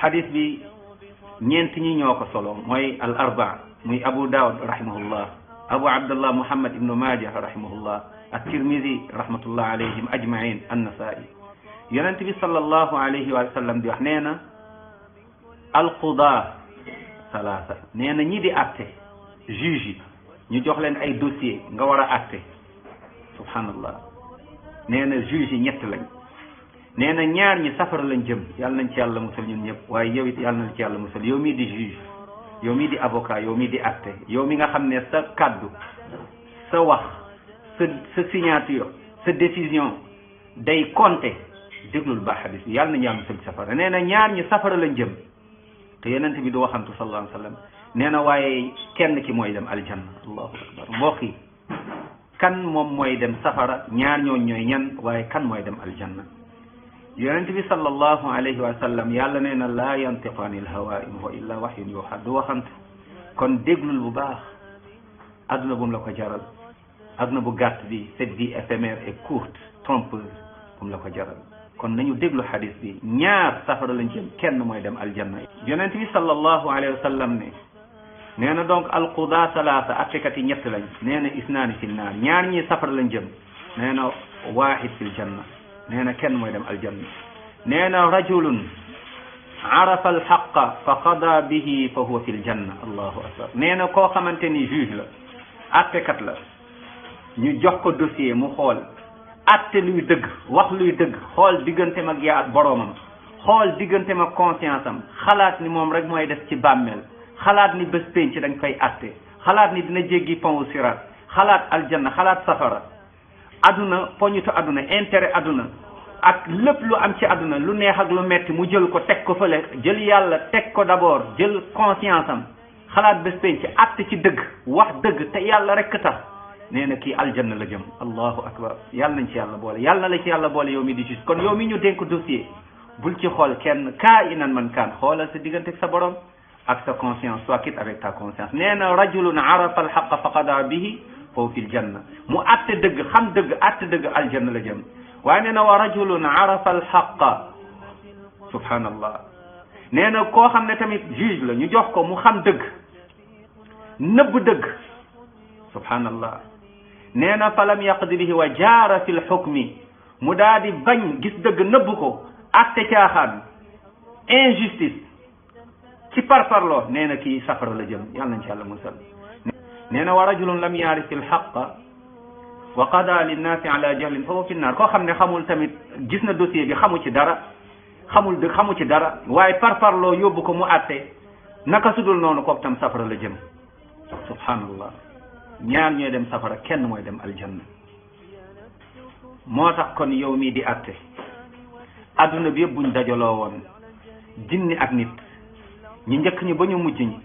xadis bi ñeent ñi ñoo ko solo mooy al arbaa muy Abu Daawud rahimahullah, Abu Abdullah Muhammad ibnu Maaja rahimahullah, at-Tirmidi rahmatullah alayhim ajmain, an-Nasaa'i. yonent bi sallallahu alayhi wa sallam di wax nee na alqudaa salaasa, nee na ñi di atte juge yi ñu jox leen ay dossier nga war a atte, subhanallah, nee na juge yi ñett lañ. nee na ñaar ñi safara lañ jëm, yàlla nañ ci yàlla musal ñun ñëpp, waaye yow it yàlla nañ ci yàlla musal, yow mii di juge, yow mii di avocat, yow mii di atte, yow mi nga xam ne sa kaddu, sa wax, sa signature, sa décision day compter. déglul ba xadis bi yàlla nañu yàlla musal safara. nee na ñaar ñi safara lañ jëm te yonent bi du waxantu sallallahu alayhi wa sallam. nee na waaye kenn ki mooy dem aljanna. allahu akbar. mbokk yi, kan moom mooy dem safara? ñaar ñooñ ñooy ñan, waaye kan mooy dem aljanna? yonent bi sallallahu alayhi wa sallam yàlla nee na laa yantiqu anil hawa in huwa illa wahyun yuha, du waxantu. kon déglul bu baax, adduna bu mu la ko jaral, adduna bu gàtt bi, cette vie éphémère et courte, trompeuse, bu mu la ko jaral. kon nañu déglu xadis bi, ñaar safara lañ jëm, kenn mooy dem aljanna. yonent bi sallallahu alayhi wa sallam ne nee na donc alqudaa salaasa, attekat yi ñett lañ. nee na isnaani fi naar, ñaar ñii safara lañ jëm. nee na waahid fil janna, nee na kenn mooy dem aljanna. nee na rajulun arafa alxaqa fa qada bihi fa huwa fil janna. allahu akbar. nee na koo xamante ni juge la, attekat la, ñu jox ko dossier mu xool, atte luy dëgg, wax luy dëgg, xool digganteem ak yaa ak boroomam, xool digganteem ak conscience am, xalaat ni moom rek mooy des ci bàmmeel, xalaat ni bés penc dañ koy atte, xalaat ni dina jéggi pont sirat, xalaat aljanna, xalaat safara, aduna, poñitu aduna, intérêt aduna, ak lépp lu am ci aduna, lu neex ak lu metti mu jël ko teg ko fële, jël yàlla teg ko d'abord, jël conscience am, xalaat bés penc, atte ci dëgg, wax dëgg te yàlla rek tax. nee na kii aljanna la jëm. allahu akbar. yàlla nañ ci yàlla boole, yàlla la ci yàlla boole yow mi di juste. kon yow mi ñu dénk dossier, bul ci xool kenn, kaa inan man kaan, xoolal sa diggante ak sa borom ak sa conscience, soit quitte avec ta conscience. nee na rajulun arafa alxaqa fa qada bihi foofu fil janna, mu atte dëgg, xam dëgg, atte dëgg, aljanna la jëm. waaye nee na wa rajulun arafa alxaqa, subhanallah, nee na koo xam ne tamit juge la, ñu jox ko mu xam dëgg, nëbb dëgg, subhanallah. nee na falam yaqdi bihi wa jaara fi lxukmi, mu daa di bañ gis dëgg, nëbb ko, atte caaxaan, injustice, ci parparloo. nee na kii safara la jëm, yàlla nañ ci yàlla musal. nee na wa rajulun lam yaarif alxaqa wa qada linnaasi ala jahlin fa huwa fi nnaar. koo xam ne xamul tamit, gis na dossier bi, xamu ci dara, xamul dëgg, xamu ci dara, waaye parparloo yóbbu ko mu atte naka sudul noonu, kooku tam safara la jëm. subhanallah. ñaar ñooy dem safara, kenn mooy dem aljanna. moo tax kon yow mii di atte, adduna bi yëpp buñ dajaloo woon, jinni ak nit, ñi njëkk ñi ba ñu mujj ñi,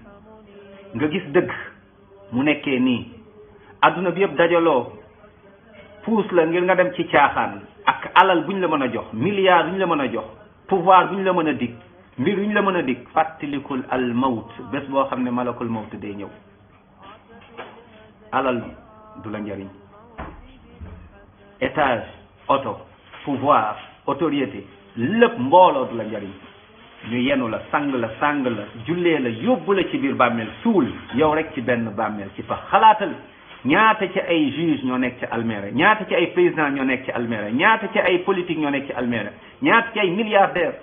nga gis dëgg mu nekkee nii, adduna bi yëpp dajaloo puus la ngir nga dem ci caaxaan, ak alal buñ la mën a jox, milliards buñ la mën a jox, pouvoir buñ la mën a dig, mbir buñ la mën a dig, fàttalikul al mawt, bés boo xam ne malakul mawt day ñëw. alal du la njariñ, étage, oto, pouvoir, autorité, lépp, mbooloo du la njariñ. ñu yenu la, sang la, jullee la, yóbbu la ci biir bàmmeel, suul yow rek ci benn bàmmeel, ci pax. xalaatal ñaata ci ay juge ñoo nekk ci almere, ñaata ci ay président ñoo nekk ci almere, ñaata ci ay politique ñoo nekk ci almere, ñaata ci ay milliardaire.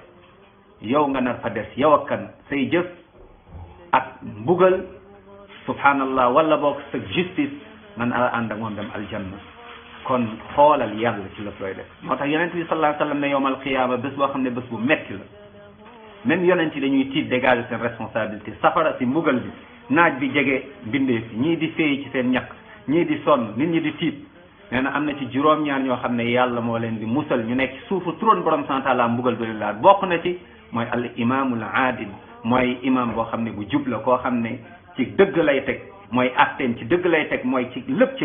yow nga nar fa des, yow ak kan, say jëf ak mbugal, subhanallah, wala boog sa justice man ala ànd ak moom dem aljanna. kon xoolal yàlla ci lépp looy def. moo tax yonent bi sallallahu alayhi wa sallam ne yowmal qiyaama bés boo xam ne bés bu metti la, même yonent yi dañuy tiit, dégager seen responsabilité. safara si mbugal bi, naaj bi jege bindee fi, ñii di féey ci seen ñaq, ñii di sonn, nit ñi di tiit. nee na am na ci juróom-ñaar ñoo xam ne yàlla moo leen di musal, ñu nekk suufu trône borom sant la mbugal du leen laal. bokk na ci mooy al imaamul aadil, mooy imam boo xam ne bu jub la, koo xam ne ci dëgg lay teg, mooy atteem ci dëgg lay teg, mooy ci lépp ci